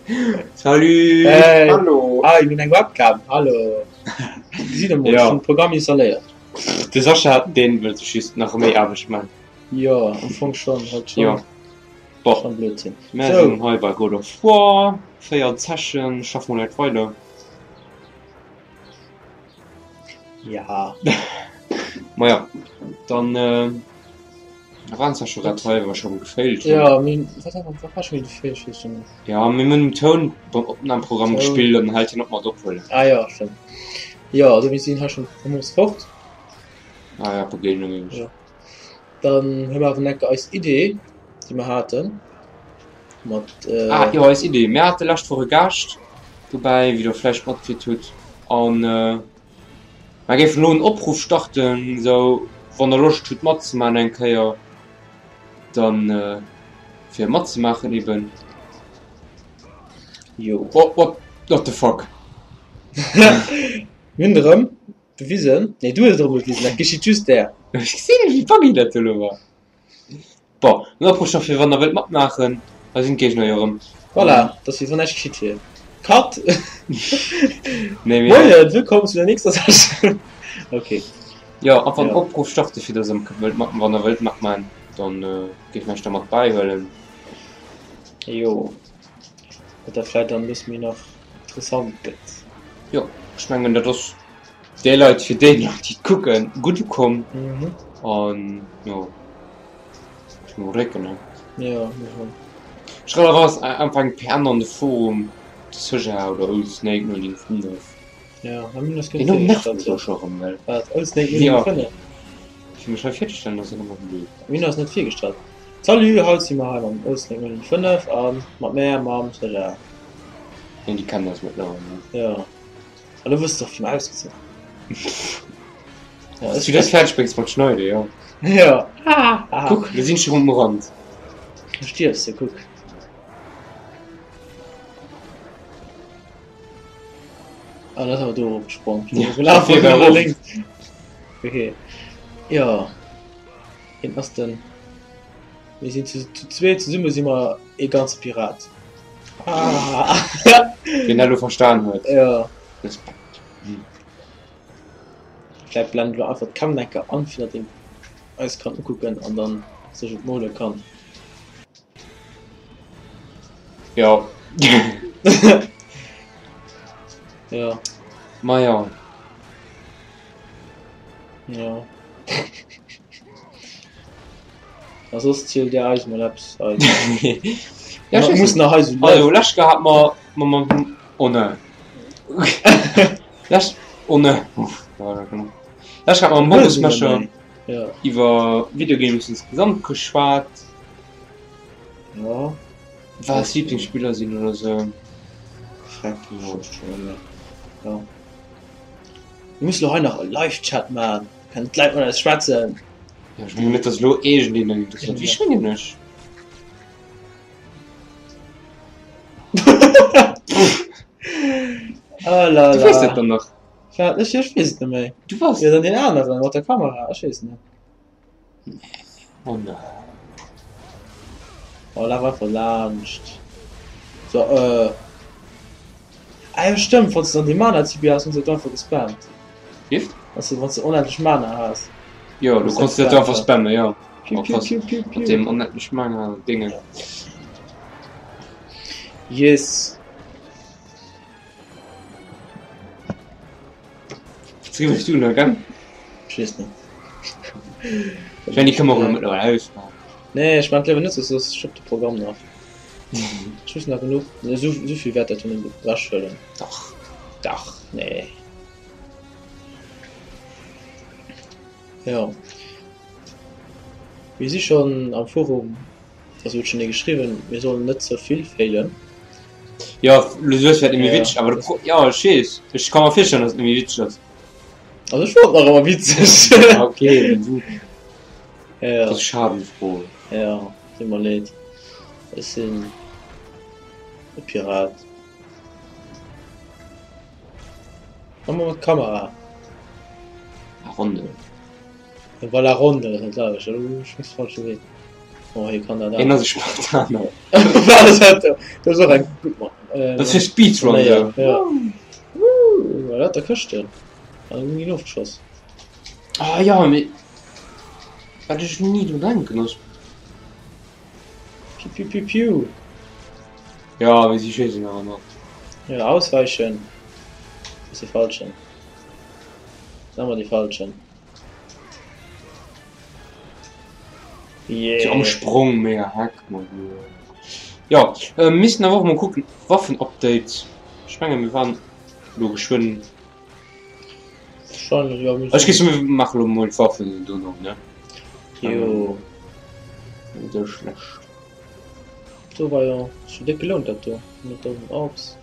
Salut! Hey. Hallo! Ah, mir hunn eng Webcam. Hallo! Gesitt emol, Ja. ech hunn d'Programm installéiert. De Sascha hat deen wëllt sech just nach méi Aarbecht man. Jo, am Fong schonn, halt Jo. schonn, Bon, schonn Blödsinn. mär Sou, sinn hei bei God of War, 4 Session, schaffe mer direkt weider. ja. Maja, dann waren zwar scho grad hei, wa mer scho gefailt hunn. Ja, mir hunn, wat hat, wat war scho wieder gefailt? Ech weess schon net. Ja, mir hunn um Toun beim Opnamprogramm Toun. gespillt an dann hält hien op mat ophuelen. Ah ja, stimmt. Jo, also mir sinn hei schon vamos fort. Ah ja, Begegnung nämlech. Jo. Dann hu mer awer enke eis Idee, déi mer haten, mat. Ah jo, eis Idee. Mir hate lescht Woch e Gaascht dobäi, wéi der vläicht matkritt hutt, an mer géifen elo en Opruff starten, esou wann der Loscht hutt matzemaachen eng Kéier, dann fir matzemaachen eben. Jo. What, what, what the fuck? Mir hunn erëm Bewisen? Nee, du hues et erëm bewisen, dat geschitt just där. Ech gesinn net, wéi buggy dat do elo war. Bon, en Opruff scho fir wann der wëllt matmaachen, hei sinn d'Géigner jo erëm. Voilà, et ass wéi wann näischt geschitt wier. Cut! Nee, mee. Moien, wëllkomm zu der nächster Session. Ok. Jo, einfach en Ja. Opruff starte fir dass der wëllt mat, wann der wëllt matmaachen, dann géife mer iech da mat bäihuelen. Jo, datt dat vläit dann e bësse méi nach interessant gëtt. Jo, ech mengen dat ass déi Leit, fir déi Leit déi et kucken, gutt ukomm an jo, ech mol drécken ne. Jo, mir hunn. Schreif einfach einfach eng PN an de Forum, de Sëja oder Old Snake 095. Jo, a mir hunn eis Deen gutt Numm nervt virgestallt mech och jo. scho erëm, well. Wat, Old Snake Jo. 095? Fir mech hei virzestellen ass dat ëmmer blöd. Mir hunn eis net virgestallt. Salut, haut si mer hei mam Old Snake 095 a mat mär mam Sëja. Jo, déi kennen eis mëttlerweil, ne? Jo. An lo wëss de och wéi mer ausgesinn. Ja, Wanns du dat fäerdeg bréngs mat schneiden, jo. Jo. Kuck, lo sinn ech erëm um Rand. Du stierfs jo, kuck. Ah, dat ass awer do eropgesprong. Ja, Gelaf, dofir war erof. Okay. Jo. Hien ass den. Mir sinn zu, zu zweet, zesumme si mer ee ganze Pirat. Ah. Wien dat elo verstan huet. Ja. Respekt. Vläit blende mer einfach d'Cam enker an, fir datt een eis kann ukucken an dann sech et mole kann. Jo. Ja. Majo. Ja. A soss zielt Dir eis mol eppes hei. Ja, ech muss nach hei so Also, lescht Kéier hat mer mer mam oh ne. Lescht oh ne. Lescht Kéier hat mer mam Boris-Mescher Ja. iwwer Videogames insgesamt geschwat. Ja. Wat eis Lieblingsspiller sinn oder sou. Freck, ja. Mir mussen lo hei nach e Live-Chat man, kennen d'Leit mat eis schwätzen. Ja, ech mengen net, dass elo iergendeen dat interesséiert. Wéi springen ech? Oh la Du weess la. dat dann nach. Wat? Ech, ech weess et net méi. Du bass. Jo, dann deen aneren mat der Kamera, ech weess net. Oh nein. Oh, laf einfach laanscht. So, äh. Ah jo, stëmmt, wann s de dann déi Mana-Typi has, hunn se dat einfach gespammt. Gift? Also, wann s de onendlech Mana has. Jo, du konns dat einfach spammen, jo. Piu, Oh, piu, krass. piu, piu, Mat piu. deem onendlech Mana-Dingen. Yes. Wat skriwwels du nach, gell? Ech weess net. Ech mengen, déi kënne mer och elo mëttlerweil ausmaachen. Nee, ech maan et léiwer net, soss soss stoppt de Programm nach. Ech muss nach genuch, esou esou vill wäert dat jo net ewechhuelen. Dach. Dach, nee. Jo. Mir si schonn am Forum, also huet schonn ee geschriwwen, mir sollen net ze vill failen. Jo, lo suergs wäert net méi witzeg, awer de Pro, jo, ech weess, ech ka mer virstellen, datt et net méi witzeg ass. Also ech fonnt nach ëmmer witzeg. Ja, okay, dann du. Ja. Dat ass Schadenfroh. Ja, deet mer leed. Ech sinn e Pirat. Mach mol mat Kamera. La Ronde. Voilà, Ronde, dat ass dat selwecht. Elo ech muss falsche Wee. Oh, hie kann dat Hien awer. ass e Spartaner. Wat ass dat do? Dat ass och eng gutt Mapp. Dat ass fir Speedrun esou. Ja. Wouh, lauter Këschten. An dunn ginn ofgeschoss. Ah ja, mee wat ech ni dru denken ass. Piu piu piu piu. Ja, mee si schéissen awer nach. Ja, ausweichen. Dat ass de falschen. Dat ass ëmmer de falschen. Yeah. Am Sprong mega Hack man. Ja, äh, missten awer och mol kucken Waffen-Update. Ech menge mir waren lo geschwënn. Schon, ja, Ech géif soen, mir maache lo mol d'Waffen dono, ne? Jo. Net esou schlecht. Do war jo scho déck gelount dat do. 100.000 Orbs.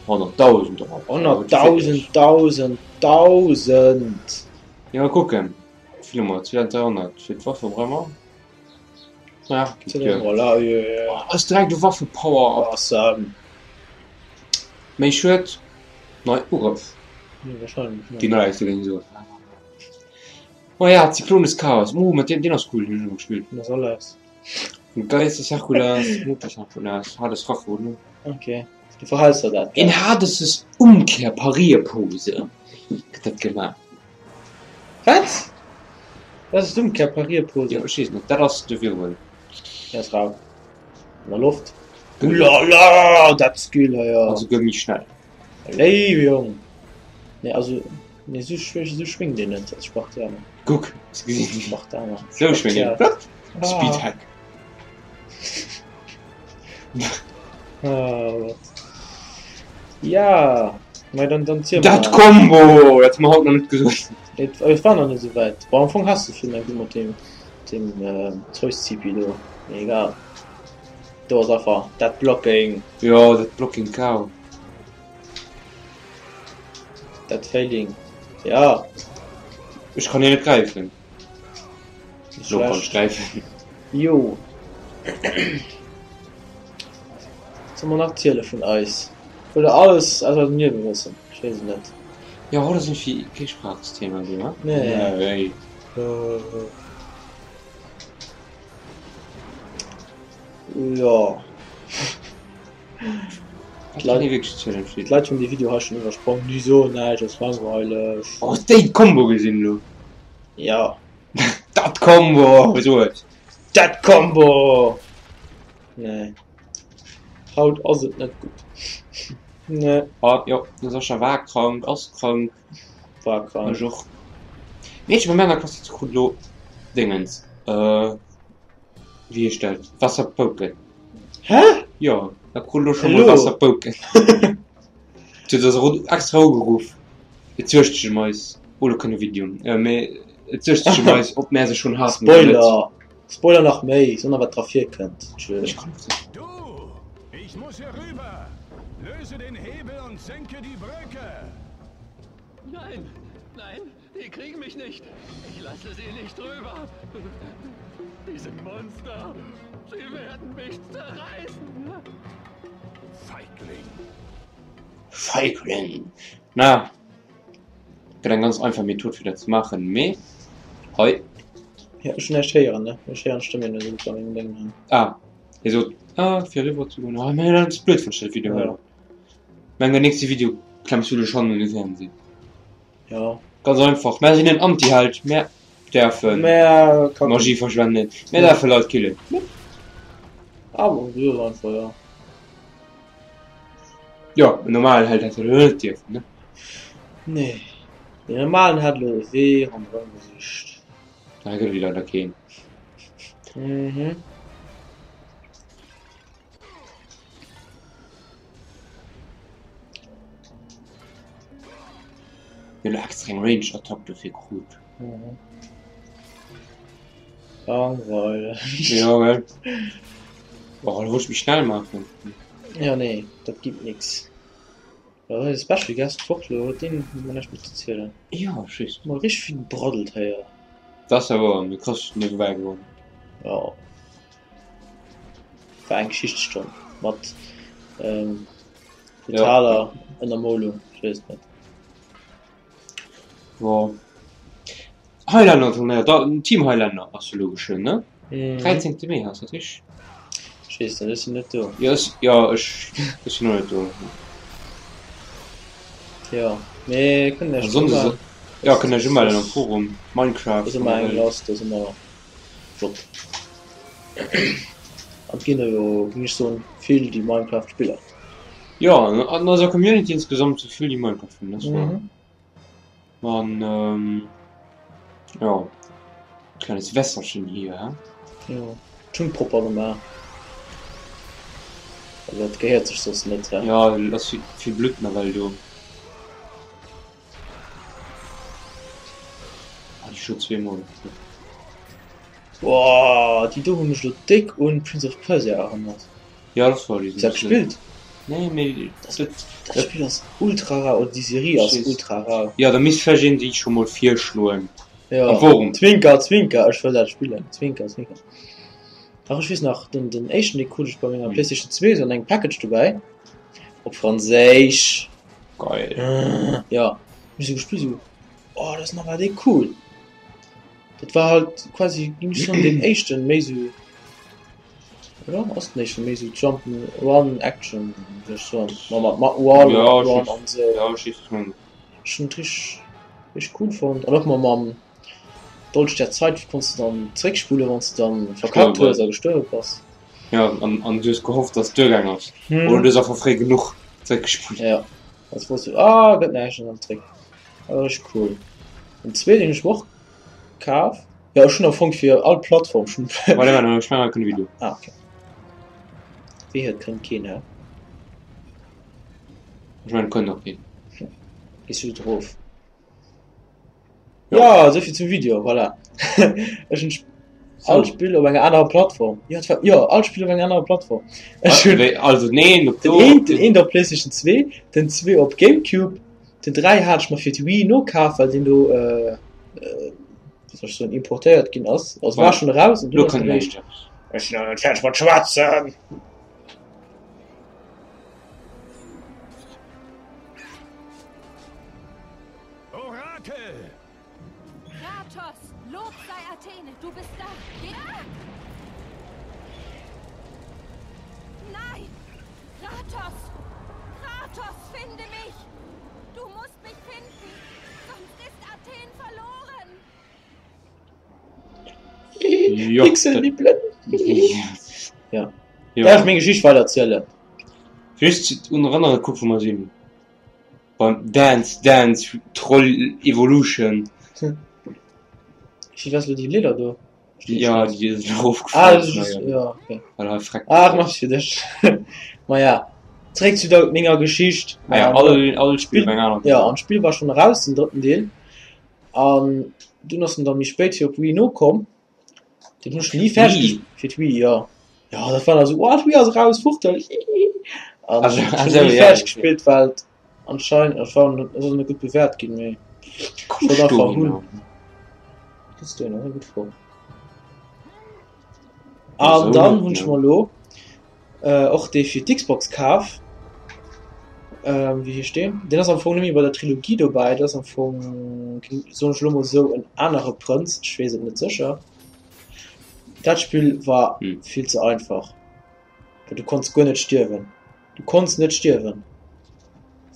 100.000 Orbs. 100.000, 1000, 1000! Jo, mal kucken. Wéi vill hu mer? 2300 fir d'Waffe brauche mer. Ja, geet duer. Voilà, jo, jo. Oh, ass direkt e Waffe-Power-Up. Awesome. Méi schued. Nei Ugrëff. Jo, wahrscheinlech, Déi nei ass dogéint esou. Oh ja, Zyklon des Chaos. Oh, mat deem, deen ass cool, deen hunn ech emol gespillt. Den ass alles. Geist des Herkules, Mut des Herkules, Hades Rache, ne? Okay. Du verhälls der dat, In gell? Hades' Umkehr-Parierpose gëtt dat gemaach. Wat? Wat ass d'Umkehr-Parierpose? Jo, ech weess net, dat ass de Wirbel. Deen ass rau. An der Loft. Ulala, dat Skill hei, jo. Also gëtt méi schnell. Léiw Jong! Nee, also, nee, sou, sou schwéngt een net als Spartaner. Kuck, hues de gesinn? Spartaner. Sou schwéngt een. Spartiat. Speedhack. Ah, Gott. Ja, mei dann, dann ziel mal. Dat Combo! Dat hu mer haut nach net gesot. Et, et war nach net esou wäit. Bon, am Fong has de schonn eng gutt mat deem, deem äh, Zeus-Zipi do. Mee egal. Do ass einfach dat Blocking. Jo, dat Blocking Cow. Dat Failing. Ja. Ech kann hien net gräifen. Lo kann ech gräifen. Jo. Wat soll mer nach ziele vun eis? Wëllt der alles aus eisem Liewe wëssen? Ech weess et net. Jo, haut ass iergendwéi kee Sprachsthema do, he? Nee. Nee. Jo. D'Leit D'Leit hunn dee Video hei schonn iwwersprong, déi soen näischt, ass langweileg. Oh, hues déi Combo gesinn elo? Ja. Dat Combo, so et. Dat Combo! Nee. Haut ass et net gutt. Nee. Ah, jo, de Sascha war krank, ass krank. War krank. Ech och. Meedche bei mär an der Klass, dat krut elo Déngens. Äh. Wéi heescht dat? Wasserpouken. Hä? Jo, da krut elo scho mol Wasserpouken. Si huet eis och extra ugeruff. Et suergt sech ëm eis. Oh, lo kënnt e Video. Mee et suergt sech ëm eis, ob mär se schonn haten oder net. Spoiler! Spoiler nach méi, so nach wat dra virkënnt. Tschö. Ech kann och. Du, ich muss hier rüber. Löse den Hebel und senke die Brücke. Nein, nein, Die kriegen mich nicht. Ich lasse sie nicht rüber. Diese Monster, sie werden mich zerreißen. Feigling. Feigling. Na, gëtt eng ganz einfach Method fir dat ze maachen, mee hei. Ja, ech hunn näischt héieren, ne? Ech héieren d'Stëmm jo net esou gutt bei mengem Déngen hei. Ah, hie sot, ah, fir eriwwer ze goen. Ah, mä dat ass blöd, wann ech dat widderhuelen. Mengen, den nächste Video klemms du dech hannen un de Fernseh. Jo. Ganz einfach, mär sinn en Antiheld, mär däerfen Mär kacken. Magie verschwenden, mär däerfe Leit killen. Ah bon, du soss einfach, jo. Jo, en normalen Held hätt dat elo net dierfen, ne? Nee, deen normalen hätt elo e Wee ronderëm gesicht. Hei gëtt et leider keen. Mhm. Mir hunn extra eng Ranged Attack dofir krut. Mhm. Langweileg. Ja, gell. Oh, da wollt ech méi schnell maachen. Ja, nee, dat gibt nix. Ja, de Special Guest fort lo, huet deen emol näischt méi ze zielen. Ja, ech weess. Mol richteg vill gebraddelt héier. Dat ass ja wouer, mee krass niewebäi gewonnen. Ja. War eng Geschichtsstonn mat brutaler Ënnermolung, ech weess et net. Jo. Highlander Turnéier, da Team Highlander ass elo geschwënn, ne? 13. Mee, ass dat richteg? Ech. Ech weess net, ech sinn net do. Jo, ech, jo, ech, ech sinn och net do. Jo, mee kënnen An Iech Sonnde umellen. jo, kënnt Iech umellen am Forum, Do Minecraft, ass wann ëmmer der eng wëllt. lass, do ass ëmmer flott. An et ginn der jo, géing ech soen, vill, déi Minecraft spillen. Jo, an eiser Community insgesamt si vill, déi Minecraft spillen, dat ass wouer. Mhm. An jo, kleines Wässerchen hier, hä? Jo, d'Schung propper gemaach. Also dat gehéiert sech soss net, hä? Jo, et ass vill Blutt nawell do. Ah, déi scho zweemol. Boah, déi do hu mech lo déck un Prince of Persia erënnert. Jo, dat war déi Hues du dat gespillt? Nee, mee Dat, dat Spill ass ultra rar, oder déi Serie ass ultra rar. Jo, da misst vläicht een déi scho mol virschloen. Jo, Am Forum. Zwinker, Zwinker, ech wëll dat spillen. Zwinker, Zwinker. Ach, ech weess nach, den, den éischten, dee krut ech bei menger PlayStation 2 esou an engem Package dobäi. Op Franséisch. Geil. Jo, hunn ech esou gespillt, esou, oh, dat ass nawell déck cool. Dat war halt quasi, géing ech soen, deen éischten méi esou, oder? Ass den éischten méi esou Jump 'n' Run Action, géing ech soen, ma mat mat Wall Ja, ech Run weess, an esou. ja, ech weess, wat s du mengs. Ech hunn et richteg, richteg cool fonnt an och mol mam Dolch der Zeit konns de dann zréckspullen, wann s de dann verkackt Gestuerwe hues a gestuerwe bass. Ja, an, an du hues gehofft, dass et duergaang ass. Oder du hues einfach fréi genuch zréckgespullt. Ja, als wosst du, ah, gëtt näischt an dann zréck. Dat war richteg cool. Den zweeten hunn ech mer och kaf. Jo, ech hunn am Fong fir all Plattform schon. Warte, warte, ech maache grad e Video. Ah, okay. Wéi hei, et kënnt keen, hä? Ech mengen, et kënnt och keen. Gees du drof? Ja, esouvill zum Video, voilà. Ech hunn all Spill op enger anerer Plattform. Jo, et war, jo, all Spill op enger anerer Plattform. Ech hunn Also den een op den do, eent, den eent op PlayStation 2, den 2 op GameCube, den 3 hat ech mer fir d'Wii nokaf, well deen do, äh, wéi soll ech soen, importéiert ginn ass. Also war schonn eraus an Lo dunn ass kënnt den näischt eréischt. eppes. Ech sinn nach net fäerdeg mat schwätzen. Orakel! Kratos, Lob sei Athene, du bist da. Geh ah! Nein! Kratos! Kratos, finde mich! Du musst mich finden, sonst ist Athen verloren! Jo, Pixel, dat- déi blöd. Ja. Jo. Darf ech meng Geschicht weider erzielen? Just un erënnere kuck wou mer sinn. Beim Dance Dance Troll Evolution. Wéi was lo déi Lidder do? Ja, déi ass elo Ah, erofgefall. das ist, ja, okay. Well hei freckt. Ach, mach ich fir dech. Ma ja, zréck zu der menger Geschicht. Ah ja, all, all Spill op enger anerer. Ja, an d'Spill war schon eraus, den drëtten Deel. An dunn ass en dann méi spéit fir op Wii nokomm. Den hunn ech ni fäerdeg Wii? Fir d'Wii, jo. Jo, dat war da sou, oh, d'Wii ass eraus, fuchtel, hihihi. An Also, ech hunn also, ni ja, fäerdeg okay. gespillt, well et anscheinend, et war net, ass net gutt bewäert ginn, mee ech wollt einfach hunn. Kënns du hin, dat ass eng gutt Fro. An dann hunn ech mer elo och dee fir d'Xbox kaf. Wéi heescht deen? Deen ass am Fong net méi bei der Trilogie dobäi, dat ass am Fong, soen ech elo mol esou, en anere Prënz, ech weess et net sécher. Dat Spill war vill ze einfach, well du konns guer net stierwen. Du konns net stierwen.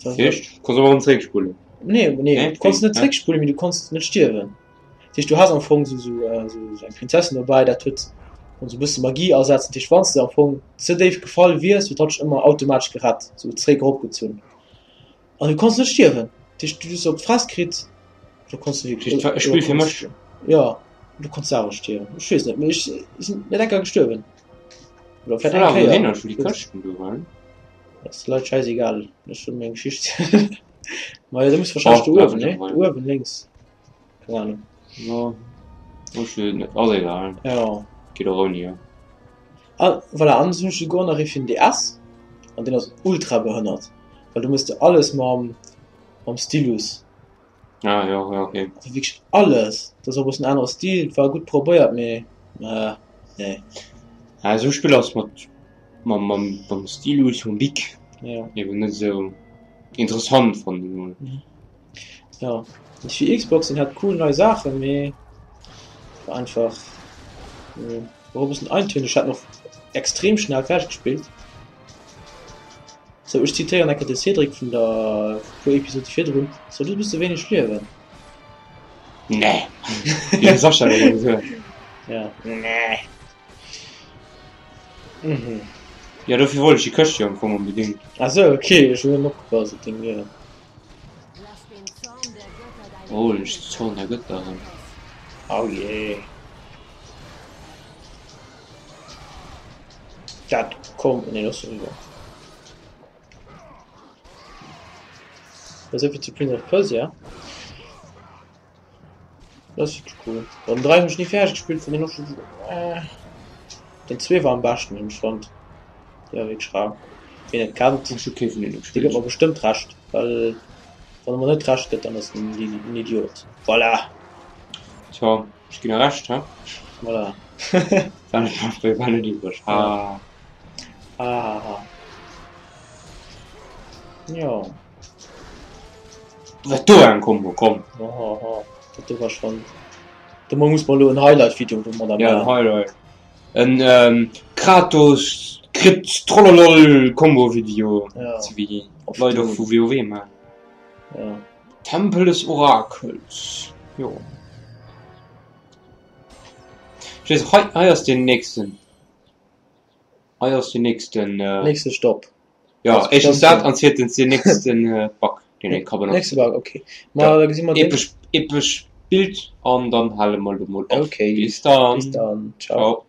Heescht, du konns och erëm zréckspullen? Nee, nee, du konns net zréckspullen, mee du konns net stierwen. Dat heescht, du has am Fong sou, sou, sou eng Prinzessin dobäi, dat huet konnt sou e bësse Magie asetzen. Dat heescht, wann s de am Fong ze déif gefall wiers, huet hatt dech ëmmer automatesch gerett, sou zréck eropgezunn. An du konns net stierwen. Dat heescht, du hues op d'Fress kritt, du konns du Dat heescht, et war e Spill fir mech? Jo, du konns awer stierwen. Ech weess net, mee ech sinn net eng Kéier gestuerwen. Oder vläicht eng Kéier. Kéier. Wou déi Këschten do waren? Dat ass de Leit schäisegal. Ech wëll meng Geschicht zielen. Majo, du muss wahrscheinlech do uewen, nee? Do uewen lénks. Keng Ahnung. Jo, ech weess net. Ass egal. Jo. Geet och ouni, jo. Ah, voilà, an hunn ech souguer nach ee fir den DS. An deen ass ultra behënnert, well do muss de alles mam, mam Stylus. Ah, jo, jo, okay. Also wierklech alles. Dat ass och e bëssen anere Stil, war gutt probéiert, mee nee. Ah, esou Spiller ass mat, mam, mam, mam Stylus, mam Bic Ja. eben net esou interessant fannen ech mol. Ja, an fir Xbox, den hat cool nei Saachen, mee war einfach, war e bëssen eintönig. Hat noch. extrem schnell fäerdeg gespillt. Sou, ech zitéieren eng Kéier de Cédric vun der puer Episode virdrun, So, du hues e bësse wéineg Liewen. Nee. Wéi de Sascha dat ëmmer soen. Ja. Nee. Mhm. Ja, dofir wollt ech déi Këscht jo am Fong onbedéngt. Ah sou, okay, ech hunn net opgepasst op deng Liewen. Oh, ech Zorn der Götter erëm. Oh jee. Dat komm, nee, dat ass eriwwer. Esou vill zu Prince of Persia. Dat ass wierklech cool. Bon, den 3 hunn ech ni fäerdeg gespillt, vun den och schon. Äh, den 2 war am beschten, hunn ech fonnt. Dee war wierklech rar. Wien et kennt, Ech hu kee vun deene dee gëtt gespillt. mer bestëmmt Recht, well wann e mer net Recht gëtt, dann ass en en Idiot. Voilà! Tja, ech ginn der Recht, he? Voilà. War net nach, war net iwwreg. Ja. Ha. Hahaha. Jo. Wat do eng Kombo, komm. Ohoho, dat do war schon. Do muss mer elo en Highlight-Video domadder Ja, en maachen. Highlight. En ähm, Kratos Crit Trollolol Kombo Video. Ja. Sou wéi Auf Leit och den. vu WoW maachen. Ja. Tempel des Orakels. Jo. Ech weess, hei, hei ass den nächsten. Hei ass den nächsten. Äh, Nächste Stopp. Ja, éischtens dat an zweetens deen nächsten Bug, deen ee ka benotzen. Nächste Bug, okay. Ma da gesi mer deen. Epesch, epesch Bild an dann hale mer elo mol op. Okay. Bis dann. Bis dann. Ciao. Ciao.